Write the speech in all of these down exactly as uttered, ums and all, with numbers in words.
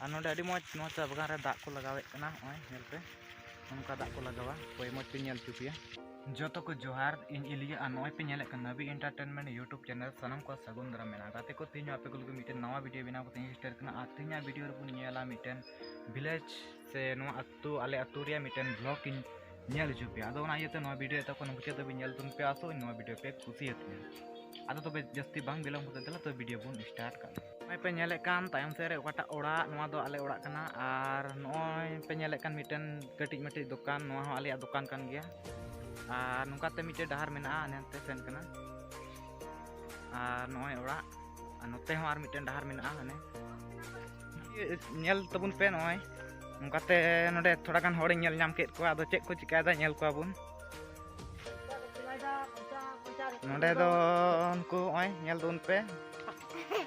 ᱟᱨ ᱱᱚᱰᱮ ᱟᱹᱰᱤ ᱢᱚᱡᱽ ᱱᱚᱣᱟ ᱪᱟ ᱵᱟᱜᱟᱱ ᱨᱮ ᱫᱟᱜ ᱠᱚ ᱞᱟᱜᱟᱣᱮᱫ ᱠᱟᱱᱟ᱾ ᱱᱚᱜᱼᱚᱭ ᱧᱮᱞ ᱯᱮ, ᱱᱚᱝᱠᱟ ᱫᱟᱜ ᱠᱚ ᱞᱟᱜᱟᱣᱟ᱾ ᱦᱳᱭ, ᱢᱚᱡᱽ ᱯᱮ ᱧᱮᱞ ᱦᱚᱪᱚ ᱯᱮᱭᱟ᱾ ᱡᱚᱛᱚ ᱠᱚ ᱡᱚᱦᱟᱨ, ᱤᱧ ᱤᱞᱤᱭᱟ᱾ ᱟᱨ ᱱᱚᱜᱼᱚᱭ ᱯᱮ ᱧᱮᱞᱮᱫ ᱠᱟᱱ ᱱᱟᱵᱤ Entertainment YouTube channel, ᱥᱟᱱᱟᱢ ᱠᱚ ᱥᱟᱹᱜᱩᱱ ᱫᱟᱨᱟᱢ ᱢᱮᱱᱟᱜᱼᱟ᱾ ᱜᱟᱛᱮ ᱠᱚ, ᱛᱮᱦᱮᱧ ᱦᱚᱸ ᱟᱯᱮ ᱠᱚ ᱞᱟᱹᱜᱤᱫ ᱢᱤᱫᱴᱮᱱ ᱱᱟᱣᱟ video ᱵᱮᱱᱟᱣ ᱠᱟᱛᱮ ᱤᱧ ᱥᱮᱴᱮᱨ ᱠᱟᱱᱟ᱾ ᱟᱨ ᱛᱮᱦᱮᱧᱟᱜ video ᱨᱮᱵᱚᱱ ᱧᱮᱞᱟ ᱢᱤᱫᱴᱮᱱ village ᱥᱮ ᱱᱚᱣᱟ ᱟᱹᱛᱩ, ᱟᱞᱮ ᱟᱹᱛᱩ ᱨᱮᱭᱟᱜ ᱢᱤᱫᱴᱮᱱ vlog ᱤᱧ ᱧᱮᱞ ᱦᱚᱪᱚ ᱯᱮᱭᱟ᱾ ᱟᱫᱚ ᱚᱱᱟ ᱤᱭᱟᱹᱛᱮ ᱱᱚᱣᱟ video ᱮᱛᱚᱦᱚᱵ ᱠᱷᱚᱱ ᱢᱩᱪᱟᱹᱫ ᱫᱷᱟᱹᱵᱤᱡ ᱧᱮᱞ ᱛᱟᱵᱚᱱ ᱯᱮ, ᱟᱥᱚᱜ ᱟᱹᱧ ᱱᱚᱣᱟ video ᱯᱮ ᱠᱩᱥᱤᱭᱟᱛᱤᱧᱟ᱾ ᱟᱫᱚ ᱛᱚᱵᱮ ᱡᱟᱹᱥᱛᱤ ᱵᱟᱝ ᱵᱤᱞᱚᱢ ᱠᱟᱛᱮ ᱫᱮᱞᱟ ᱛᱚᱵᱮ video ᱵᱚᱱ start ᱠᱟᱜ ᱞᱮᱜᱮ᱾ ᱱᱚᱜᱼᱚᱭ ᱯᱮ ᱧᱮᱞᱮᱫ ᱠᱟᱱ ᱛᱟᱭᱚᱢ ᱥᱮᱫ ᱨᱮ ᱚᱠᱟᱴᱟᱜ ᱚᱲᱟᱜ, ᱱᱚᱣᱟ ᱫᱚ ᱟᱞᱮ ᱚᱲᱟᱜ ᱠᱟᱱᱟ᱾ ᱟᱨ ᱱᱚᱜᱼᱚᱭ ᱯᱮ ᱧᱮᱞᱮᱫ ᱠᱟᱱ ᱢᱤᱫᱴᱮᱱ ᱠᱟᱹᱴᱤᱡ ᱢᱟᱹᱴᱤᱡ ᱫᱚᱠᱟᱱ, ᱱᱚᱣᱟ ᱦᱚᱸ ᱟᱞᱮᱭᱟᱜ ᱫᱚᱠᱟᱱ ᱠᱟᱱ ᱜᱮᱭᱟ᱾ ᱟᱨ ᱱᱚᱝᱠᱟᱛᱮ ᱢᱤᱫᱴᱮᱱ ᱰᱟᱦᱟᱨ ᱢᱮᱱᱟᱜᱼᱟ, ᱦᱟᱱᱮ ᱦᱟᱱᱛᱮ ᱥᱮᱱ ᱠᱟᱱᱟ᱾ ᱟᱨ ᱱᱚᱜᱼᱚᱭ ᱚᱲᱟᱜ, ᱟᱨ ᱱᱚᱛᱮ ᱦᱚᱸ ᱟᱨ ᱢᱤᱫᱴᱮᱱ ᱰᱟᱦᱟᱨ ᱢᱮᱱᱟᱜᱼᱟ᱾ ᱦᱟᱱᱮ ᱧᱮᱞ ᱛᱟᱵᱚᱱ ᱯᱮ, ᱱᱚᱜᱼᱚᱭ ᱱᱚᱝᱠᱟᱛᱮ ᱱᱚᱰᱮ ᱛᱷᱚᱲᱟ ᱜᱟᱱ ᱦᱚᱲᱤᱧ ᱧᱮᱞ ᱧᱟᱢ ᱠᱮᱫ ᱠᱚᱣᱟ᱾ ᱟᱫᱚ ᱪᱮᱫ ᱠᱚ ᱪᱤᱠᱟᱭᱮᱫᱟ ᱧᱮᱞ ᱠᱚᱣᱟ ᱵᱚᱱ᱾ ᱱᱚᱰᱮ ᱫᱚ ᱩᱱᱠᱩ ᱱᱚᱜᱼᱚᱭ ᱧᱮᱞ ᱛᱟᱵᱚᱱ ᱯᱮ,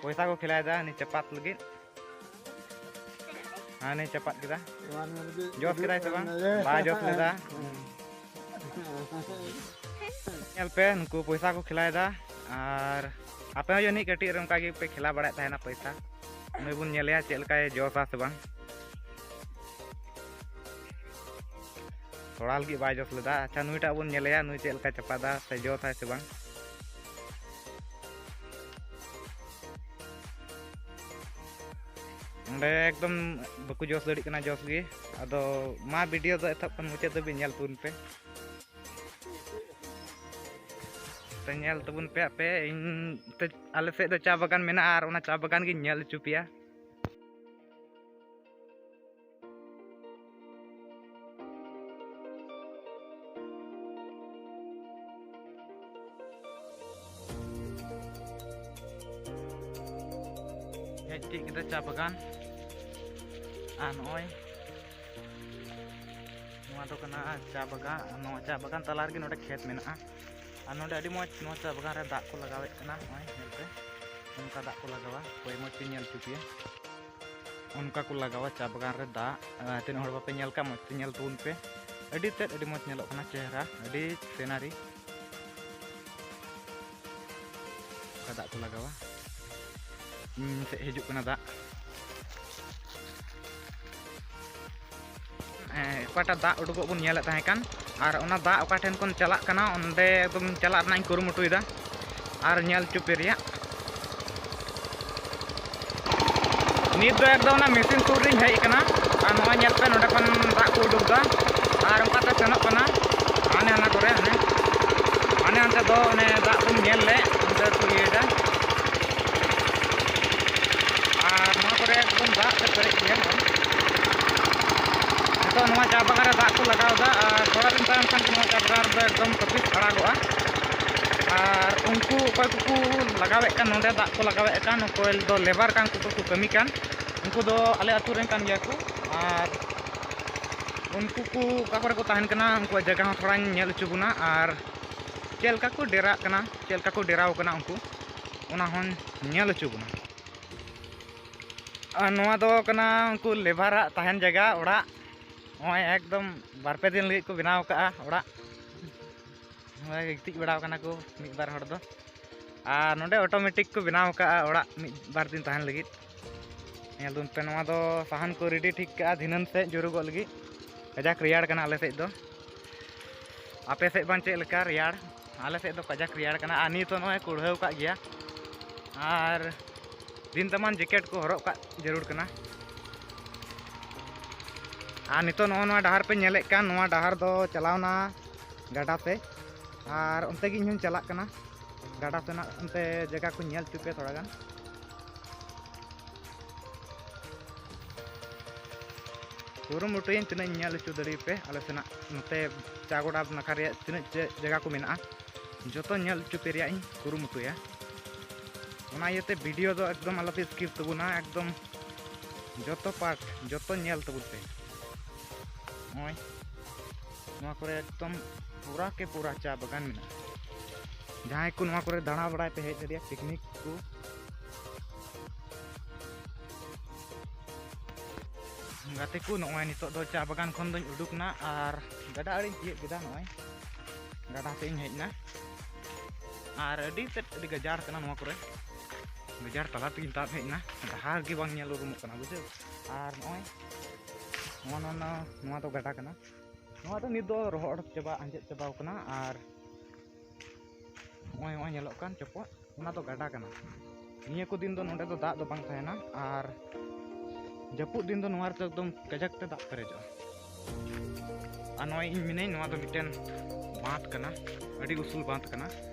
ᱯᱚᱭᱥᱟ ᱠᱚ ᱠᱷᱮᱞᱟᱭᱮᱫᱟ ᱩᱱᱤ ᱪᱟᱯᱟᱫ ᱞᱟᱹᱜᱤᱫ᱾ ᱦᱟᱱᱮ ᱪᱟᱯᱟᱫ ᱠᱮᱫᱟ᱾ ᱡᱚᱥ ᱠᱮᱫᱟᱭ ᱥᱮ ᱵᱟᱝ? ᱵᱟᱭ ᱡᱚᱥ ᱞᱮᱫᱟ᱾ ᱧᱮᱞ ᱯᱮ, ᱱᱩᱠᱩ ᱯᱚᱭᱥᱟ ᱠᱚ ᱠᱷᱮᱞᱟᱭᱮᱫᱟ᱾ ᱟᱨ ᱟᱯᱮ ᱦᱚᱸ ᱡᱟᱹᱱᱤᱡ ᱠᱟᱹᱴᱤᱡ ᱨᱮ ᱚᱱᱠᱟ ᱜᱮᱯᱮ ᱠᱷᱮᱞᱟ ᱵᱟᱲᱟᱭᱮᱫ ᱛᱟᱦᱮᱱᱟ ᱯᱚᱭᱥᱟ᱾ ᱱᱩᱭ ᱵᱚᱱ ᱧᱮᱞᱮᱭᱟ ᱪᱮᱫ ᱞᱮᱠᱟᱭ ᱡᱚᱥᱟ ᱥᱮ ᱵᱟᱝ᱾ ᱛᱷᱚᱲᱟ ᱞᱟᱹᱜᱤᱫ ᱵᱟᱭ ᱡᱚᱥ ᱞᱮᱫᱟ᱾ ᱟᱪᱪᱷᱟ, ᱱᱩᱭᱴᱟᱜ ᱵᱚᱱ ᱧᱮᱞᱮᱭᱟ, ᱱᱩᱭ ᱪᱮᱫ ᱞᱮᱠᱟᱭ ᱪᱟᱯᱟᱫᱟ ᱥᱮ ᱡᱚᱥᱟᱭ ᱥᱮ ᱵᱟᱝ᱾ ᱱᱚᱰᱮ ᱮᱠᱫᱚᱢ ᱵᱟᱠᱚ ᱡᱚᱥ ᱫᱟᱲᱮᱭᱟᱜ ᱠᱟᱱᱟ ᱡᱚᱥ ᱜᱮ᱾ ᱟᱫᱚ ᱢᱟ, video ᱫᱚ ᱮᱛᱚᱦᱚᱵ ᱠᱷᱚᱱ ᱢᱩᱪᱟᱹᱫ ᱫᱷᱟᱹᱵᱤᱡ ᱧᱮᱞ ᱛᱟᱵᱚᱱ ᱯᱮ᱾ ᱛᱚ, ᱧᱮᱞ ᱛᱟᱵᱚᱱ ᱯᱮ ᱟᱯᱮ᱾ ᱤᱧ ᱛᱮ, ᱟᱞᱮ ᱥᱮᱫ ᱫᱚ ᱪᱟ ᱵᱟᱜᱟᱱ ᱢᱮᱱᱟᱜᱼᱟ ᱟᱨ ᱚᱱᱟ ᱪᱟ ᱵᱟᱜᱟᱱ ᱜᱤᱧ ᱧᱮᱞ ᱦᱚᱪᱚ ᱯᱮᱭᱟ᱾ ᱦᱮᱡ ᱛᱤᱭᱳᱜ ᱠᱮᱫᱟ ᱪᱟ ᱵᱟᱜᱟᱱ᱾ ᱟᱨ ᱱᱚᱜᱼᱚᱭ ᱱᱚᱣᱟ ᱫᱚ ᱠᱟᱱᱟ ᱪᱟ ᱵᱟᱜᱟᱱ᱾ ᱱᱚᱣᱟ ᱪᱟ ᱵᱟᱜᱟᱱ ᱛᱟᱞᱟ ᱨᱮᱜᱮ ᱱᱚᱰᱮ ᱠᱷᱮᱛ ᱢᱮᱱᱟᱜᱼᱟ᱾ ᱟᱨ ᱱᱚᱰᱮ ᱟᱹᱰᱤ ᱢᱚᱡᱽ ᱱᱚᱣᱟ ᱪᱟ ᱵᱟᱜᱟᱱ ᱨᱮ ᱫᱟᱜ ᱠᱚ ᱞᱟᱜᱟᱣᱮᱫ ᱠᱟᱱᱟ᱾ ᱱᱚᱜᱼᱚᱭ ᱧᱮᱞ ᱯᱮ, ᱚᱱᱠᱟ ᱫᱟᱜ ᱠᱚ ᱞᱟᱜᱟᱣᱟ᱾ ᱦᱳᱭ, ᱢᱚᱡᱽ ᱛᱮ ᱧᱮᱞ ᱦᱚᱪᱚ ᱯᱮᱭᱟ᱾ ᱚᱱᱠᱟ ᱠᱚ ᱞᱟᱜᱟᱣᱟ ᱪᱟ ᱵᱟᱜᱟᱱ ᱨᱮ ᱫᱟᱜ᱾ ᱟᱨ ᱛᱤᱱᱟᱹᱜ ᱦᱚᱲ ᱵᱟᱯᱮ ᱧᱮᱞ ᱠᱟᱜ, ᱢᱚᱡᱽ ᱛᱮ ᱧᱮᱞ ᱛᱟᱵᱚᱱ ᱯᱮ᱾ ᱟᱹᱰᱤ ᱛᱮᱫ ᱟᱹᱰᱤ ᱢᱚᱡᱽ ᱧᱮᱞᱚᱜ ᱠᱟᱱᱟ ᱪᱮᱦᱨᱟ, ᱟᱹᱰᱤ scenery᱾ ᱚᱱᱠᱟ ᱫᱟᱜ ᱠᱚ ᱞᱟᱜᱟᱣᱟ᱾ ᱤᱧ ᱥᱮᱫ ᱦᱤᱡᱩᱜ ᱠᱟᱱᱟ ᱫᱟᱜ᱾ ᱚᱠᱟᱴᱟᱜ ᱫᱟᱜ ᱩᱰᱩᱠᱚᱜ ᱵᱚᱱ ᱧᱮᱞᱮᱫ ᱛᱟᱦᱮᱸ ᱠᱟᱱ, ᱟᱨ ᱚᱱᱟ ᱫᱟᱜ ᱚᱠᱟ ᱴᱷᱮᱱ ᱠᱷᱚᱱ ᱪᱟᱞᱟᱜ ᱠᱟᱱᱟ, ᱚᱸᱰᱮ ᱮᱠᱫᱚᱢ ᱪᱟᱞᱟᱜ ᱨᱮᱱᱟᱜ ᱤᱧ ᱠᱩᱨᱩᱢᱩᱴᱩᱭᱮᱫᱟ ᱟᱨ ᱧᱮᱞ ᱦᱚᱪᱚ ᱯᱮ ᱨᱮᱭᱟᱜ᱾ ᱱᱤᱛ ᱫᱚ ᱮᱠᱫᱚᱢ ᱚᱱᱟ ᱢᱮᱥᱤᱱ ᱥᱩᱨ ᱨᱤᱧ ᱦᱮᱡ ᱟᱠᱟᱱᱟ, ᱟᱨ ᱱᱚᱜᱼᱚᱭ ᱧᱮᱞ ᱯᱮ, ᱱᱚᱸᱰᱮ ᱠᱷᱚᱱ ᱫᱟᱜ ᱠᱚ ᱩᱰᱩᱠ ᱮᱫᱟ, ᱟᱨ ᱚᱱᱠᱟᱛᱮ ᱥᱮᱱᱚᱜ ᱠᱟᱱᱟ ᱦᱟᱱᱮ ᱦᱟᱱᱟ ᱠᱚᱨᱮ, ᱦᱟᱱᱮ ᱦᱟᱱᱮ ᱦᱟᱱᱛᱮ ᱫᱚ ᱚᱱᱮ ᱫᱟᱜ ᱵᱚᱱ ᱧᱮᱞ ᱞᱮᱫ, ᱚᱱᱛᱮ ᱠᱚ ᱤᱭᱟᱹᱭᱮᱫᱟ᱾ ᱟᱨ ᱱᱚᱣᱟ ᱠᱚᱨᱮ ᱮᱠᱫᱚᱢ ᱫᱟᱜ ᱛᱮ ᱯᱮᱨᱮᱡ ᱜᱮᱭᱟ᱾ ᱱᱤᱛᱚᱜ ᱱᱚᱣᱟ ᱪᱟ ᱵᱟᱜᱟᱱ ᱨᱮ ᱫᱟᱜ ᱠᱚ ᱞᱟᱜᱟᱣ ᱮᱫᱟ, ᱟᱨ ᱛᱷᱚᱲᱟ ᱫᱤᱱ ᱛᱟᱭᱚᱢ ᱠᱷᱟᱱ ᱜᱮ ᱱᱚᱣᱟ ᱪᱟ ᱵᱟᱜᱟᱱ ᱨᱮᱫᱚ ᱮᱠᱫᱚᱢ ᱛᱟᱹᱯᱤᱥ ᱟᱲᱟᱜᱚᱜᱼᱟ᱾ ᱟᱨ ᱩᱱᱠᱩ ᱚᱠᱚᱭ ᱠᱚᱠᱚ ᱞᱟᱜᱟᱣᱮᱫ ᱠᱟᱱ, ᱱᱚᱸᱰᱮ ᱫᱟᱜ ᱠᱚ ᱞᱟᱜᱟᱣᱮᱫ ᱠᱟᱱ, ᱚᱠᱚᱭ ᱫᱚ ᱞᱮᱵᱟᱨ ᱠᱟᱱ, ᱩᱱᱠᱩ ᱠᱚᱠᱚ ᱠᱟᱹᱢᱤ ᱠᱟᱱ, ᱩᱱᱠᱩ ᱫᱚ ᱟᱞᱮ ᱟᱹᱛᱩ ᱨᱮᱱ ᱠᱟᱱ ᱜᱮᱭᱟ ᱠᱚ᱾ ᱟᱨ ᱩᱱᱠᱩ ᱠᱚ ᱚᱠᱟ ᱠᱚᱨᱮ ᱠᱚ ᱛᱟᱦᱮᱱ ᱠᱟᱱᱟ, ᱩᱱᱠᱩᱣᱟᱜ ᱡᱟᱭᱜᱟ ᱦᱚᱸ ᱛᱷᱚᱲᱟᱧ ᱧᱮᱞ ᱦᱚᱪᱚ ᱵᱚᱱᱟ, ᱟᱨ ᱪᱮᱫ ᱞᱮᱠᱟ ᱠᱚ ᱰᱮᱨᱟᱜ ᱠᱟᱱᱟ, ᱪᱮᱫ ᱞᱮᱠᱟ ᱠᱚ ᱰᱮᱨᱟᱣ ᱠᱟᱱᱟ ᱩᱱᱠᱩ, ᱚᱱᱟ ᱦᱚᱸᱧ ᱧᱮᱞ ᱦᱚᱪᱚ ᱵᱚᱱᱟ᱾ ᱟᱨ ᱱᱚᱣᱟ ᱫᱚ ᱠᱟᱱᱟ ᱩᱱᱠᱩ ᱞᱮᱵᱟᱨᱟᱜ ᱛᱟᱦᱮᱱ ᱡᱟᱭᱜᱟ, ᱚᱲᱟᱜ᱾ ᱱᱚᱜᱼᱚᱭ ᱮᱠᱫᱚᱢ ᱵᱟᱨ ᱯᱮ ᱫᱤᱱ ᱞᱟᱹᱜᱤᱫ ᱠᱚ ᱵᱮᱱᱟᱣ ᱠᱟᱜᱼᱟ ᱚᱲᱟᱜ᱾ ᱱᱚᱜᱼᱚᱭ ᱜᱤᱛᱤᱡ ᱵᱟᱲᱟᱣ ᱠᱟᱱᱟ ᱠᱚ ᱢᱤᱫ ᱵᱟᱨ ᱦᱚᱲ ᱫᱚ᱾ ᱟᱨ ᱱᱚᱰᱮ ᱚᱴᱳᱢᱮᱴᱤᱠ ᱠᱚ ᱵᱮᱱᱟᱣ ᱠᱟᱜᱼᱟ ᱚᱲᱟᱜ ᱢᱤᱫ ᱵᱟᱨ ᱫᱤᱱ ᱛᱟᱦᱮᱱ ᱞᱟᱹᱜᱤᱫ᱾ ᱧᱮᱞ ᱫᱩᱱ ᱯᱮ, ᱱᱚᱣᱟ ᱫᱚ ᱥᱟᱦᱟᱱ ᱠᱚ ᱨᱮᱰᱤ ᱴᱷᱤᱠ ᱠᱟᱜᱼᱟ ᱫᱷᱤᱱᱟᱹᱱ ᱥᱮᱫ ᱡᱩᱨᱩᱜᱚᱜ ᱞᱟᱹᱜᱤᱫ᱾ ᱠᱟᱡᱟᱠ ᱨᱮᱭᱟᱲ ᱠᱟᱱᱟ ᱟᱞᱮ ᱥᱮᱫ ᱫᱚ᱾ ᱟᱯᱮ ᱥᱮᱫ ᱵᱟᱝ ᱪᱮᱫ ᱞᱮᱠᱟ ᱨᱮᱭᱟᱲ? ᱟᱞᱮ ᱥᱮᱫ ᱫᱚ ᱠᱟᱡᱟᱠ ᱨᱮᱭᱟᱲ ᱠᱟᱱᱟ᱾ ᱟᱨ ᱱᱤᱛ ᱦᱚᱸ ᱱᱚᱜᱼᱚᱭ ᱠᱩᱲᱦᱟᱹᱣ ᱠᱟᱜ ᱜᱮᱭᱟ, ᱟᱨ ᱫᱤᱱ ᱫᱟᱢᱟᱱ ᱡᱮᱠᱮᱴ ᱠᱚ ᱦᱚᱨᱚᱜ ᱠᱟᱜ ᱡᱟᱹᱨᱩᱲ ᱠᱟᱱᱟ᱾ ᱟᱨ ᱱᱤᱛᱚᱜ ᱱᱚᱜᱼᱚ ᱱᱚᱣᱟ ᱰᱟᱦᱟᱨ ᱯᱮ ᱧᱮᱞᱮᱫ ᱠᱟᱱ, ᱱᱚᱣᱟ ᱰᱟᱦᱟᱨ ᱫᱚ ᱪᱟᱞᱟᱣᱱᱟ ᱜᱟᱰᱟ ᱥᱮᱫ, ᱟᱨ ᱚᱱᱛᱮ ᱜᱮ ᱤᱧ ᱦᱚᱸᱧ ᱪᱟᱞᱟᱜ ᱠᱟᱱᱟ᱾ ᱜᱟᱰᱟ ᱥᱮᱱᱟᱜ ᱚᱱᱛᱮ ᱡᱟᱭᱜᱟ ᱠᱚᱧ ᱧᱮᱞ ᱦᱚᱪᱚ ᱯᱮᱭᱟ ᱛᱷᱚᱲᱟ ᱜᱟᱱ᱾ ᱠᱩᱨᱩᱢᱩᱴᱩᱭᱟᱹᱧ ᱛᱤᱱᱟᱹᱜ ᱤᱧ ᱧᱮᱞ ᱦᱚᱪᱚ ᱫᱟᱲᱮᱭᱟᱯᱮ ᱟᱞᱮ ᱥᱮᱱᱟᱜ ᱱᱚᱛᱮ ᱪᱟ ᱜᱚᱰᱟ ᱱᱟᱠᱷᱟ ᱨᱮᱭᱟᱜ ᱛᱤᱱᱟᱹᱜ ᱪᱮᱫ ᱡᱟᱭᱜᱟ ᱠᱚ ᱢᱮᱱᱟᱜᱼᱟ, ᱡᱚᱛᱚ ᱧᱮᱞ ᱦᱚᱪᱚ ᱯᱮ ᱨᱮᱭᱟᱜ ᱤᱧ ᱠᱩᱨᱩᱢᱩᱴᱩᱭᱟ᱾ ᱚᱱᱟ ᱤᱭᱟᱹᱛᱮ ᱵᱷᱤᱰᱤᱭᱳ ᱫᱚ ᱮᱠᱫᱚᱢ ᱟᱞᱚᱯᱮ ᱥᱠᱤᱯ ᱛᱟᱵᱚᱱᱟ, ᱮᱠᱫᱚᱢ ᱡᱚᱛᱚ ᱯᱟᱨᱴ ᱡᱚᱛᱚ ᱧᱮᱞ ᱛᱟᱵᱚᱱ ᱯᱮ᱾ ᱱᱚᱜᱼᱚᱭ ᱱᱚᱣᱟ ᱠᱚᱨᱮ ᱮᱠᱫᱚᱢ ᱯᱩᱨᱟ ᱠᱮ ᱯᱩᱨᱟ ᱪᱟ ᱵᱟᱜᱟᱱ ᱢᱮᱱᱟᱜᱼᱟ᱾ ᱡᱟᱦᱟᱸᱭ ᱠᱚ ᱱᱚᱣᱟ ᱠᱚᱨᱮ ᱫᱟᱬᱟ ᱵᱟᱲᱟᱭ ᱯᱮ ᱦᱮᱡ ᱫᱟᱲᱮᱭᱟᱜᱼᱟ, ᱯᱤᱠᱱᱤᱠ ᱠᱚ᱾ ᱜᱟᱛᱮ ᱠᱚ, ᱱᱚᱜᱼᱚᱭ ᱱᱤᱛᱚᱜ ᱫᱚ ᱪᱟ ᱵᱟᱜᱟᱱ ᱠᱷᱚᱱ ᱫᱚᱧ ᱩᱰᱩᱠ ᱮᱱᱟ ᱟᱨ ᱜᱟᱰᱟ ᱟᱲᱮᱧ ᱛᱤᱭᱳᱜ ᱠᱮᱫᱟ᱾ ᱱᱚᱜᱼᱚᱭ ᱜᱟᱰᱟ ᱥᱮᱫ ᱤᱧ ᱦᱮᱡ ᱮᱱᱟ᱾ ᱟᱨ ᱟᱹᱰᱤ ᱛᱮᱫ ᱟᱹᱰᱤ ᱜᱟᱡᱟᱲ ᱠᱟᱱᱟ ᱱᱚᱣᱟ ᱠᱚᱨᱮ, ᱜᱟᱡᱟᱲ ᱛᱟᱞᱟ ᱛᱮᱜᱮᱧ ᱛᱟᱵ ᱦᱮᱡ ᱮᱱᱟ᱾ ᱰᱟᱦᱟᱨ ᱜᱮ ᱵᱟᱝ ᱧᱮᱞ ᱩᱨᱩᱢᱚᱜ ᱠᱟᱱᱟ, ᱵᱩᱡᱷᱟᱹᱣ᱾ ᱟᱨ ᱱᱚᱜᱼᱚᱭ ᱱᱚᱣᱟ ᱱᱚᱣᱟ ᱱᱚᱣᱟ ᱫᱚ ᱜᱟᱰᱟ ᱠᱟᱱᱟ᱾ ᱱᱚᱣᱟ ᱫᱚ ᱱᱤᱛ ᱫᱚ ᱨᱚᱦᱚᱲ ᱪᱟᱵᱟ, ᱟᱸᱡᱮᱫ ᱪᱟᱵᱟᱣ ᱠᱟᱱᱟ᱾ ᱟᱨ ᱱᱚᱜᱼᱚᱭ ᱱᱚᱜᱼᱚᱭ ᱧᱮᱞᱚᱜ ᱠᱟᱱ ᱪᱚᱯᱚᱫ, ᱚᱱᱟ ᱫᱚ ᱜᱟᱰᱟ ᱠᱟᱱᱟ᱾ ᱱᱤᱭᱟᱹ ᱠᱚ ᱫᱤᱱ ᱫᱚ ᱱᱚᱸᱰᱮ ᱫᱚ ᱫᱟᱜ ᱫᱚ ᱵᱟᱝ ᱛᱟᱦᱮᱱᱟ᱾ ᱟᱨ ᱡᱟᱹᱯᱩᱫ ᱫᱤᱱ ᱫᱚ ᱱᱚᱣᱟ ᱨᱮᱫᱚ ᱮᱠᱫᱚᱢ ᱠᱟᱡᱟᱠ ᱛᱮ ᱫᱟᱜ ᱯᱮᱨᱮᱡᱚᱜᱼᱟ᱾ ᱟᱨ ᱱᱚᱜᱼᱚᱭ ᱤᱧ ᱢᱤᱱᱟᱹᱧ, ᱱᱚᱣᱟ ᱫᱚ ᱢᱤᱫᱴᱮᱱ ᱵᱟᱸᱫᱷ ᱠᱟᱱᱟ, ᱟᱹᱰᱤ ᱩᱥᱩᱞ ᱵᱟᱸᱫᱷ ᱠᱟᱱᱟ᱾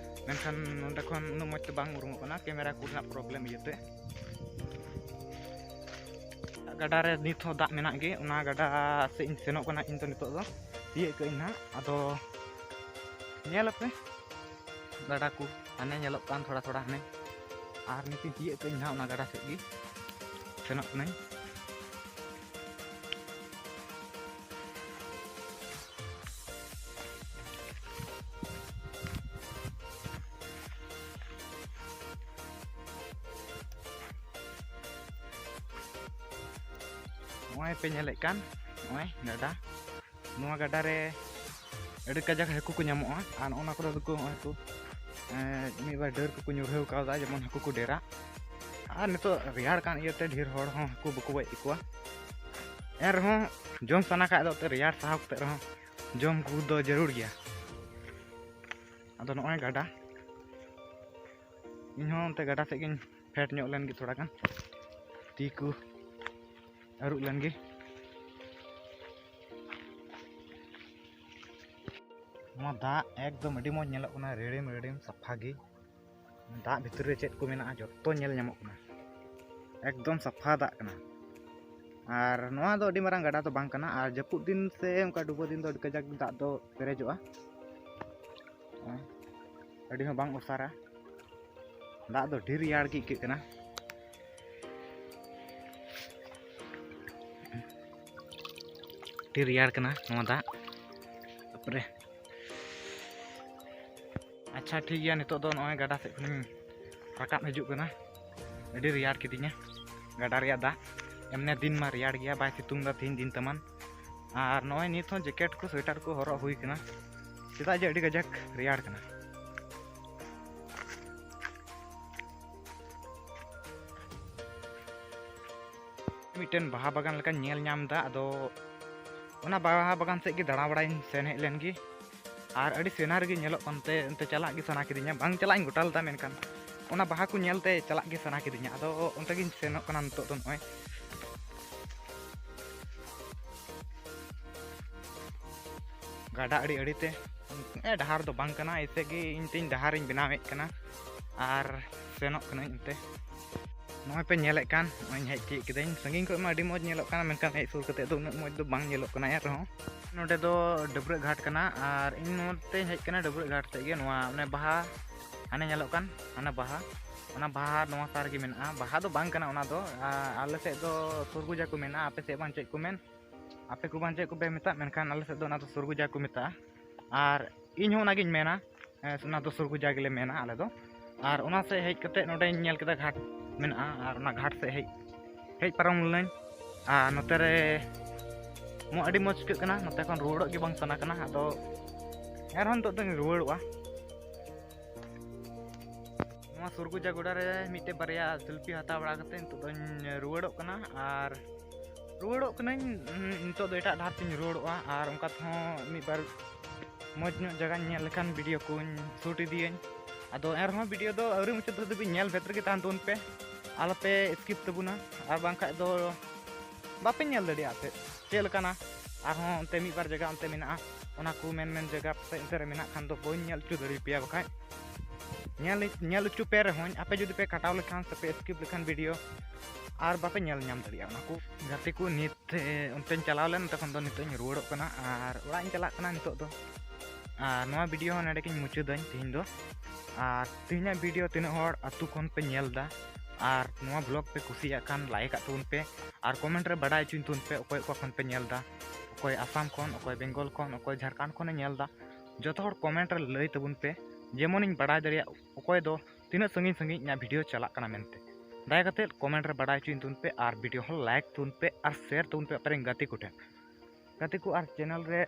ᱢᱮᱱᱠᱷᱟᱱ ᱱᱚᱸᱰᱮ ᱠᱷᱚᱱ ᱩᱱᱟᱹᱜ ᱢᱚᱡᱽ ᱛᱮ ᱵᱟᱝ ᱩᱨᱩᱢᱚᱜ ᱠᱟᱱᱟ, ᱠᱮᱢᱮᱨᱟ ᱠᱚ ᱨᱮᱱᱟᱜ ᱯᱨᱚᱵᱞᱮᱢ ᱤᱭᱟᱹᱛᱮ᱾ ᱜᱟᱰᱟ ᱨᱮ ᱱᱤᱛ ᱦᱚᱸ ᱫᱟᱜ ᱢᱮᱱᱟᱜ ᱜᱮ, ᱚᱱᱟ ᱜᱟᱰᱟ ᱥᱮᱫ ᱤᱧ ᱥᱮᱱᱚᱜ ᱠᱟᱱᱟ ᱤᱧ ᱫᱚ ᱱᱤᱛᱚᱜ ᱫᱚ᱾ ᱛᱤᱭᱟᱹᱜ ᱠᱟᱜ ᱟᱹᱧ ᱱᱟᱦᱟᱜ, ᱟᱫᱚ ᱧᱮᱞ ᱟᱯᱮ ᱜᱟᱰᱟ ᱠᱚ ᱦᱟᱱᱮ ᱧᱮᱞᱚᱜ ᱠᱟᱱ ᱛᱷᱚᱲᱟ ᱛᱷᱚᱲᱟ ᱦᱟᱱᱮ᱾ ᱟᱨ ᱱᱤᱛᱤᱧ ᱛᱤᱭᱟᱹᱜ ᱠᱟᱜ ᱟᱹᱧ ᱱᱟᱦᱟᱜ ᱚᱱᱟ ᱜᱟᱰᱟ ᱥᱮᱫ ᱜᱮ ᱥᱮᱱᱚᱜ ᱠᱟᱹᱱᱟᱹᱧ᱾ ᱱᱚᱜᱼᱚᱭ ᱯᱮ ᱧᱮᱞᱮᱫ ᱠᱟᱱ, ᱱᱚᱜᱼᱚᱭ ᱜᱟᱰᱟ, ᱱᱚᱣᱟ ᱜᱟᱰᱟ ᱨᱮ ᱟᱹᱰᱤ ᱠᱟᱡᱟᱠ ᱦᱟᱹᱠᱩ ᱠᱚ ᱧᱟᱢᱚᱜᱼᱟ᱾ ᱟᱨ ᱱᱚᱜᱼᱚ ᱱᱚᱣᱟ ᱠᱚᱨᱮ ᱫᱚᱠᱚ, ᱱᱚᱜᱼᱚᱭ ᱠᱚ, ᱮᱸ, ᱢᱤᱫ ᱵᱟᱨ ᱰᱟᱹᱨ ᱠᱚᱠᱚ ᱧᱩᱨᱦᱟᱹᱣ ᱠᱟᱣᱫᱟ, ᱡᱮᱢᱚᱱ ᱦᱟᱹᱠᱩ ᱠᱚ ᱰᱮᱨᱟᱜ᱾ ᱟᱨ ᱱᱤᱛᱚᱜ ᱨᱮᱭᱟᱲ ᱠᱟᱱ ᱤᱭᱟᱹᱛᱮ ᱰᱷᱮᱨ ᱦᱚᱲ ᱦᱚᱸ ᱦᱟᱹᱠᱩ ᱵᱟᱠᱚ ᱜᱚᱡ ᱮᱫ ᱠᱚᱣᱟ᱾ ᱮᱱ ᱨᱮᱦᱚᱸ ᱡᱚᱢ ᱥᱟᱱᱟ ᱠᱷᱟᱡ ᱫᱚ ᱮᱱᱛᱮᱫ ᱨᱮᱭᱟᱲ ᱥᱟᱦᱟᱣ ᱠᱟᱛᱮᱫ ᱨᱮᱦᱚᱸ ᱡᱚᱢ ᱠᱚ ᱫᱚ ᱡᱟᱹᱨᱩᱲ ᱜᱮᱭᱟ᱾ ᱟᱫᱚ ᱱᱚᱜᱼᱚᱭ ᱜᱟᱰᱟ, ᱤᱧᱦᱚᱸ ᱚᱱᱛᱮ ᱜᱟᱰᱟ ᱥᱮᱫ ᱜᱤᱧ ᱯᱷᱮᱰ ᱧᱚᱜ ᱞᱮᱱ ᱜᱮ ᱛᱷᱚᱲᱟ ᱜᱟᱱ, ᱛᱤ ᱠᱚ ᱟᱹᱨᱩᱵ ᱞᱮᱱ ᱜᱮ᱾ ᱱᱚᱣᱟ ᱫᱟᱜ ᱮᱠᱫᱚᱢ ᱟᱹᱰᱤ ᱢᱚᱡᱽ ᱧᱮᱞᱚᱜ ᱠᱟᱱᱟ, ᱨᱤᱲᱤᱢ ᱨᱤᱲᱤᱢ ᱥᱟᱯᱷᱟ ᱜᱮ᱾ ᱫᱟᱜ ᱵᱷᱤᱛᱨᱤ ᱨᱮ ᱪᱮᱫ ᱠᱚ ᱢᱮᱱᱟᱜᱼᱟ ᱡᱚᱛᱚ ᱧᱮᱞ ᱧᱟᱢᱚᱜ ᱠᱟᱱᱟ, ᱮᱠᱫᱚᱢ ᱥᱟᱯᱷᱟ ᱫᱟᱜ ᱠᱟᱱᱟ᱾ ᱟᱨ ᱱᱚᱣᱟ ᱫᱚ ᱟᱹᱰᱤ ᱢᱟᱨᱟᱝ ᱜᱟᱰᱟ ᱫᱚ ᱵᱟᱝ ᱠᱟᱱᱟ, ᱟᱨ ᱡᱟᱹᱯᱩᱫ ᱫᱤᱱ ᱥᱮ ᱚᱱᱠᱟ ᱰᱩᱵᱟᱹ ᱫᱤᱱ ᱫᱚ ᱟᱹᱰᱤ ᱠᱟᱡᱟᱠ ᱫᱟᱜ ᱫᱚ ᱯᱮᱨᱮᱡᱚᱜᱼᱟ᱾ ᱟᱹᱰᱤ ᱦᱚᱸ ᱵᱟᱝ ᱚᱥᱟᱨᱟ, ᱫᱟᱜ ᱫᱚ ᱰᱷᱮᱨ ᱨᱮᱭᱟᱲ ᱜᱮ ᱟᱹᱭᱠᱟᱹᱜ ᱠᱟᱱᱟ᱾ ᱟᱹᱰᱤ ᱨᱮᱭᱟᱲ ᱠᱟᱱᱟ ᱱᱚᱣᱟ ᱫᱟᱜ᱾ ᱛᱟᱨᱯᱚᱨᱮ ᱟᱪᱪᱷᱟ, ᱴᱷᱤᱠ ᱜᱮᱭᱟ, ᱱᱤᱛᱚᱜ ᱫᱚ ᱱᱚᱜᱼᱚᱭ ᱜᱟᱰᱟ ᱥᱮᱫ ᱠᱷᱚᱱᱤᱧ ᱨᱟᱠᱟᱵ ᱦᱤᱡᱩᱜ ᱠᱟᱱᱟ᱾ ᱟᱹᱰᱤ ᱨᱮᱭᱟᱲ ᱠᱤᱫᱤᱧᱟ ᱜᱟᱰᱟ ᱨᱮᱭᱟᱜ ᱫᱟᱜ᱾ ᱮᱢᱱᱮ ᱫᱤᱱ ᱢᱟ ᱨᱮᱭᱟᱲ ᱜᱮᱭᱟ, ᱵᱟᱭ ᱥᱤᱛᱩᱝ ᱮᱫᱟ ᱛᱤᱦᱤᱧ ᱫᱤᱱ ᱛᱟᱢᱟᱱ᱾ ᱟᱨ ᱱᱚᱜᱼᱚᱭ ᱱᱤᱛ ᱦᱚᱸ ᱡᱮᱠᱮᱴ ᱠᱚ ᱥᱳᱭᱮᱴᱟᱨ ᱠᱚ ᱦᱚᱨᱚᱜ ᱦᱩᱭ ᱠᱟᱱᱟ, ᱪᱮᱫᱟᱜ ᱡᱮ ᱟᱹᱰᱤ ᱠᱟᱡᱟᱠ ᱨᱮᱭᱟᱲ ᱠᱟᱱᱟ᱾ ᱢᱤᱫᱴᱮᱱ ᱵᱟᱦᱟ ᱵᱟᱜᱟᱱ ᱞᱮᱠᱟᱧ ᱧᱮᱞ ᱧᱟᱢ ᱮᱫᱟ᱾ ᱟᱫᱚ ᱚᱱᱟ ᱵᱟᱦᱟ ᱵᱟᱜᱟᱱ ᱥᱮᱫ ᱜᱮ ᱫᱟᱬᱟ ᱵᱟᱲᱟᱧ ᱥᱮᱱ ᱦᱮᱡ ᱞᱮᱱ ᱜᱮ᱾ ᱟᱨ ᱟᱹᱰᱤ ᱥᱮᱱᱟᱨᱤ ᱜᱮ ᱧᱮᱞᱚᱜ ᱠᱟᱱᱛᱮ ᱚᱱᱛᱮ ᱪᱟᱞᱟᱜ ᱜᱮ ᱥᱟᱱᱟ ᱠᱤᱫᱤᱧᱟ᱾ ᱵᱟᱝ ᱪᱟᱞᱟᱜ ᱤᱧ ᱜᱚᱴᱟ ᱞᱮᱫᱟ, ᱢᱮᱱᱠᱷᱟᱱ ᱚᱱᱟ ᱵᱟᱦᱟ ᱠᱚ ᱧᱮᱞᱛᱮ ᱪᱟᱞᱟᱜ ᱜᱮ ᱥᱟᱱᱟ ᱠᱤᱫᱤᱧᱟ᱾ ᱟᱫᱚ ᱚᱱᱛᱮ ᱜᱤᱧ ᱥᱮᱱᱚᱜ ᱠᱟᱱᱟ ᱱᱤᱛᱚᱜ ᱫᱚ᱾ ᱱᱚᱜᱼᱚᱭ ᱜᱟᱰᱟ ᱟᱲᱮ ᱟᱲᱮᱛᱮ, ᱮ, ᱰᱟᱦᱟᱨ ᱫᱚ ᱵᱟᱝ ᱠᱟᱱᱟ, ᱮᱭᱥᱮ ᱜᱮ ᱤᱧ ᱛᱤᱧ ᱰᱟᱦᱟᱨᱤᱧ ᱵᱮᱱᱟᱣᱮᱫ ᱠᱟᱱᱟ ᱟᱨ ᱥᱮᱱᱚᱜ ᱠᱟᱹᱱᱟᱹᱧ ᱚᱱᱛᱮ᱾ ᱱᱚᱜᱼᱚᱭ ᱯᱮ ᱧᱮᱞᱮᱫ ᱠᱟᱱ, ᱱᱚᱜᱼᱚᱭ ᱤᱧ ᱦᱮᱡ ᱛᱤᱭᱳᱜ ᱠᱤᱫᱟᱹᱧ᱾ ᱥᱟᱺᱜᱤᱧ ᱠᱷᱚᱱ ᱢᱟ ᱟᱹᱰᱤ ᱢᱚᱡᱽ ᱧᱮᱞᱚᱜ ᱠᱟᱱᱟ, ᱢᱮᱱᱠᱷᱟᱱ ᱦᱮᱡ ᱥᱩᱨ ᱠᱟᱛᱮᱫ ᱫᱚ ᱩᱱᱟᱹᱜ ᱢᱚᱡᱽ ᱫᱚ ᱵᱟᱝ ᱧᱮᱞᱚᱜ ᱠᱟᱱᱟ᱾ ᱮᱱ ᱨᱮᱦᱚᱸ ᱱᱚᱰᱮ ᱫᱚ ᱰᱟᱹᱵᱽᱨᱟᱹᱜ ᱜᱷᱟᱴ ᱠᱟᱱᱟ ᱟᱨ ᱤᱧ ᱱᱚᱛᱮᱧ ᱦᱮᱡ ᱠᱟᱱᱟ ᱰᱟᱹᱵᱽᱨᱟᱹᱜ ᱜᱷᱟᱴ ᱥᱮᱫ ᱜᱮ᱾ ᱱᱚᱣᱟ ᱚᱱᱮ ᱵᱟᱦᱟ ᱦᱟᱱᱮ ᱧᱮᱞᱚᱜ ᱠᱟᱱ, ᱦᱟᱱᱟ ᱵᱟᱦᱟ, ᱚᱱᱟ ᱵᱟᱦᱟ ᱱᱚᱣᱟ ᱥᱟᱨ ᱜᱮ ᱢᱮᱱᱟᱜᱼᱟ᱾ ᱵᱟᱦᱟ ᱫᱚ ᱵᱟᱝ ᱠᱟᱱᱟ ᱚᱱᱟ ᱫᱚ, ᱟ-, ᱟᱞᱮ ᱥᱮᱫ ᱫᱚ ᱥᱩᱨᱜᱩᱡᱟ ᱠᱚ ᱢᱮᱱᱟ, ᱟᱯᱮ ᱥᱮᱫ ᱵᱟᱝ ᱪᱮᱫ ᱠᱚ ᱢᱮᱱ, ᱟᱯᱮ ᱠᱚ ᱵᱟᱝ ᱪᱮᱫ ᱠᱚᱯᱮ ᱢᱮᱛᱟᱜ, ᱢᱮᱱᱠᱷᱟᱱ ᱟᱞᱮ ᱥᱮᱫ ᱫᱚ ᱚᱱᱟ ᱫᱚ ᱥᱩᱨᱜᱩᱡᱟ ᱠᱚ ᱢᱮᱛᱟᱜᱼᱟ᱾ ᱟᱨ ᱤᱧ ᱦᱚᱸ ᱚᱱᱟᱜᱤᱧ ᱢᱮᱱᱟ, ᱮ, ᱚᱱᱟ ᱫᱚ ᱥᱩᱨᱜᱩᱡᱟ ᱜᱮᱞᱮ ᱢᱮᱱᱟ ᱟᱞᱮ ᱫᱚ᱾ ᱟᱨ ᱚᱱᱟ ᱥᱮᱫ ᱦᱮᱡ ᱠᱟᱛᱮᱫ ᱱᱚᱰᱮᱧ ᱧᱮᱞ ᱠᱮᱫᱟ ᱜᱷᱟᱴ ᱢᱮᱱᱟᱜᱼᱟ, ᱟᱨ ᱚᱱᱟ ᱜᱷᱟᱴ ᱥᱮᱫ ᱦᱮᱡ, ᱦᱮᱡ ᱯᱟᱨᱚᱢ ᱞᱮᱱᱟᱹᱧ᱾ ᱟᱨ ᱱᱚᱛᱮ ᱨᱮ ᱢᱚ-, ᱟᱹᱰᱤ ᱢᱚᱡᱽ ᱟᱹᱭᱠᱟᱹᱜ ᱠᱟᱱᱟ, ᱱᱚᱛᱮ ᱠᱷᱚᱱ ᱨᱩᱣᱟᱹᱲᱚᱜ ᱜᱮ ᱵᱟᱝ ᱥᱟᱱᱟ ᱠᱟᱱᱟ᱾ ᱟᱫᱚ ᱮᱱᱨᱮᱦᱚᱸ ᱱᱤᱛᱚᱜ ᱫᱚᱧ ᱨᱩᱣᱟᱹᱲᱚᱜᱼᱟ᱾ ᱱᱚᱣᱟ ᱥᱩᱨᱜᱩᱡᱟ ᱜᱚᱰᱟ ᱨᱮ ᱢᱤᱫᱴᱮᱡ ᱵᱟᱨᱭᱟ ᱥᱮᱞᱯᱷᱤ ᱦᱟᱛᱟᱣ ᱵᱟᱲᱟ ᱠᱟᱛᱮᱫ ᱱᱤᱛᱚᱜ ᱫᱚᱧ ᱨᱩᱣᱟᱹᱲᱚᱜ ᱠᱟᱱᱟ᱾ ᱟᱨ ᱨᱩᱣᱟᱹᱲᱚᱜ ᱠᱟᱹᱱᱟᱹᱧ, ᱩᱸ, ᱱᱤᱛᱚᱜ ᱫᱚ ᱮᱴᱟᱜ ᱰᱟᱦᱟᱨ ᱛᱤᱧ ᱨᱩᱣᱟᱹᱲᱚᱜᱼᱟ᱾ ᱟᱨ ᱚᱱᱠᱟ ᱛᱮᱦᱚᱸ ᱢᱤᱫ ᱵᱟᱨ ᱢᱚᱡᱽ ᱧᱚᱜ ᱡᱟᱭᱜᱟᱧ ᱧᱮᱞ ᱞᱮᱠᱷᱟᱱ ᱵᱷᱤᱰᱤᱭᱳ ᱠᱚᱧ ᱥᱩᱴ ᱤᱫᱤᱭᱟᱹᱧ᱾ ᱟᱫᱚ ᱮᱱᱨᱮᱦᱚᱸ ᱵᱷᱤᱰᱤᱭᱳ ᱫᱚ ᱟᱹᱣᱨᱤ ᱢᱩᱪᱟᱹᱫ ᱫᱷᱟᱹᱵᱤᱡ ᱧᱮᱞ ᱵᱷᱮᱛ ᱨᱮᱜᱮ ᱛᱟᱦᱮᱱ ᱛᱟᱵᱚᱱ ᱯᱮ, ᱟᱞᱚᱯᱮ ᱥᱠᱤᱯ ᱛᱟᱵᱚᱱᱟ᱾ ᱟᱨ ᱵᱟᱝᱠᱷᱟᱡ ᱫᱚ ᱵᱟᱯᱮ ᱧᱮᱞ ᱫᱟᱲᱮᱭᱟᱜᱼᱟ ᱮᱱᱛᱮᱫ ᱪᱮᱫ ᱞᱮᱠᱟᱱᱟ᱾ ᱟᱨᱦᱚᱸ ᱚᱱᱛᱮ ᱢᱤᱫ ᱵᱟᱨ ᱡᱟᱭᱜᱟ ᱚᱱᱛᱮ ᱢᱮᱱᱟᱜᱼᱟ, ᱚᱱᱟ ᱠᱚ ᱢᱮᱱ ᱢᱮᱱ ᱡᱟᱭᱜᱟ ᱯᱟᱥᱮᱡ ᱚᱱᱛᱮ ᱨᱮ ᱢᱮᱱᱟᱜ ᱠᱷᱟᱱ ᱫᱚ ᱵᱟᱹᱧ ᱧᱮᱞ ᱦᱚᱪᱚ ᱫᱟᱲᱮᱭᱟᱯᱮᱭᱟ᱾ ᱵᱟᱠᱷᱟᱡ ᱧᱮᱞ, ᱧᱮᱞ ᱦᱚᱪᱚ ᱯᱮ ᱨᱮᱦᱚᱸᱧ, ᱟᱯᱮ ᱡᱩᱫᱤ ᱯᱮ ᱠᱟᱴᱟᱣ ᱞᱮᱠᱷᱟᱱ ᱥᱮ ᱯᱮ ᱥᱠᱤᱯ ᱞᱮᱠᱷᱟᱱ ᱵᱷᱤᱰᱤᱭᱳ, ᱟᱨ ᱵᱟᱯᱮ ᱧᱮᱞ ᱧᱟᱢ ᱫᱟᱲᱮᱭᱟᱜᱼᱟ ᱚᱱᱟ ᱠᱚ᱾ ᱜᱟᱛᱮ ᱠᱚ, ᱱᱤᱛ ᱚᱱᱛᱮᱧ ᱪᱟᱞᱟᱣ ᱞᱮᱱ, ᱚᱱᱛᱮ ᱠᱷᱚᱱ ᱫᱚ ᱱᱤᱛᱚᱜ ᱤᱧ ᱨᱩᱣᱟᱹᱲᱚᱜ ᱠᱟᱱᱟ ᱟᱨ ᱚᱲᱟᱜ ᱤᱧ ᱪᱟᱞᱟᱜ ᱠᱟᱱᱟ ᱱᱤᱛᱚᱜ ᱫᱚ᱾ ᱟᱨ ᱱᱚᱣᱟ ᱵᱷᱤᱰᱤᱭᱳ ᱦᱚᱸ ᱱᱚᱰᱮ ᱜᱤᱧ ᱢᱩᱪᱟᱹᱫᱟᱹᱧ ᱛᱮᱦᱮᱧ ᱫᱚ᱾ ᱟᱨ ᱛᱮᱦᱮᱧᱟᱜ ᱵᱷᱤᱰᱤᱭᱳ ᱛᱤᱱᱟᱹᱜ ᱦᱚᱲ ᱟᱹᱛᱩ ᱠᱷᱚᱱ ᱯᱮ ᱧᱮᱞ ᱮᱫᱟ ᱟᱨ ᱱᱚᱣᱟ ᱵᱞᱚᱜ ᱯᱮ ᱠᱩᱥᱤᱭᱟᱜ ᱠᱷᱟᱱ ᱞᱟᱭᱤᱠ ᱟᱜ ᱛᱟᱵᱚᱱ ᱯᱮ, ᱟᱨ ᱠᱚᱢᱮᱱᱴ ᱨᱮ ᱵᱟᱰᱟᱭ ᱦᱚᱪᱚᱧ ᱛᱟᱵᱚᱱ ᱯᱮ ᱚᱠᱚᱭ ᱚᱠᱟ ᱠᱷᱚᱱ ᱯᱮ ᱧᱮᱞ ᱮᱫᱟ, ᱚᱠᱚᱭ ᱟᱥᱟᱢ ᱠᱷᱚᱱ, ᱚᱠᱚᱭ ᱵᱮᱝᱜᱚᱞ ᱠᱷᱚᱱ, ᱚᱠᱚᱭ ᱡᱷᱟᱲᱠᱷᱚᱸᱰ ᱠᱷᱚᱱᱮ ᱧᱮᱞ ᱮᱫᱟ᱾ ᱡᱚᱛᱚ ᱦᱚᱲ ᱠᱚᱢᱮᱱᱴ ᱨᱮ ᱞᱟᱹᱭ ᱛᱟᱵᱚᱱ ᱯᱮ, ᱡᱮᱢᱚᱱᱤᱧ ᱵᱟᱰᱟᱭ ᱫᱟᱲᱮᱭᱟᱜ ᱚᱠᱚᱭ ᱫᱚ ᱛᱤᱱᱟᱹᱜ ᱥᱟᱺᱜᱤᱧ ᱥᱟᱺᱜᱤᱧ ᱤᱧᱟᱹᱜ ᱵᱷᱤᱰᱤᱭᱳ ᱪᱟᱞᱟᱜ ᱠᱟᱱᱟ ᱢᱮᱱᱛᱮ᱾ ᱫᱟᱭᱟ ᱠᱟᱛᱮ ᱠᱚᱢᱮᱱᱴ ᱨᱮ ᱵᱟᱰᱟᱭ ᱦᱚᱪᱚᱧ ᱛᱟᱵᱚᱱ ᱯᱮ ᱟᱨ ᱵᱷᱤᱰᱤᱭᱳ ᱦᱚᱸ ᱞᱟᱭᱤᱠ ᱛᱟᱵᱚᱱ ᱯᱮ ᱟᱨ ᱥᱮᱭᱟᱨ ᱛᱟᱵᱚᱱ ᱯᱮ ᱟᱯᱮ ᱨᱮᱱ ᱜᱟᱛᱮ ᱠᱚᱴᱷᱮᱱ᱾ ᱜᱟᱛᱮ ᱠᱚ, ᱟᱨ ᱪᱮᱱᱮᱞ ᱨᱮ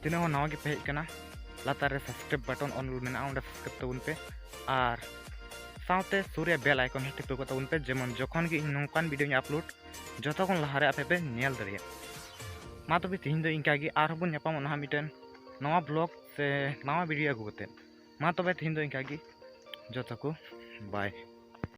ᱛᱤᱱᱟᱹᱜ ᱦᱚᱸ ᱱᱟᱣᱟ ᱜᱮᱯᱮ ᱦᱮᱡ ᱟᱠᱟᱱᱟ, ᱞᱟᱛᱟᱨ ᱨᱮ ᱥᱟᱵᱥᱠᱨᱟᱭᱤᱵ ᱵᱟᱴᱚᱱ ᱚᱞ ᱢᱮᱱᱟᱜᱼᱟ, ᱚᱸᱰᱮ ᱥᱟᱵᱥᱠᱨᱟᱭᱤᱵ ᱛᱟᱵᱚᱱ ᱯᱮ᱾ ᱟᱨ ᱥᱟᱶᱛᱮ ᱥᱩᱨ ᱨᱮ bell icon ᱦᱚᱸ ᱴᱤᱯᱟᱹᱣ ᱠᱟᱜ ᱛᱟᱵᱚᱱ ᱯᱮ, ᱡᱮᱢᱚᱱ ᱡᱚᱠᱷᱚᱱ ᱜᱮ ᱤᱧ ᱱᱚᱝᱠᱟᱱ video ᱤᱧ upload, ᱡᱚᱛᱚ ᱠᱷᱚᱱ ᱞᱟᱦᱟᱨᱮ ᱟᱯᱮ ᱯᱮ ᱧᱮᱞ ᱫᱟᱲᱮᱭᱟᱜ᱾ ᱢᱟ ᱛᱚᱵᱮ ᱛᱤᱦᱤᱧ ᱫᱚ ᱤᱱᱠᱟ ᱜᱮ, ᱟᱨᱦᱚᱸ ᱵᱚᱱ ᱧᱟᱯᱟᱢᱚᱜ ᱱᱟᱦᱟᱜ ᱢᱤᱫᱴᱮᱱ ᱱᱟᱣᱟ vlog ᱥᱮ ᱱᱟᱣᱟ video ᱟᱹᱜᱩ ᱠᱟᱛᱮᱫ᱾ ᱢᱟ ᱛᱚᱵᱮ ᱛᱤᱦᱤᱧ ᱫᱚ ᱤᱱᱠᱟ ᱜᱮ, ᱡᱚᱛᱚ ᱠᱚ bye᱾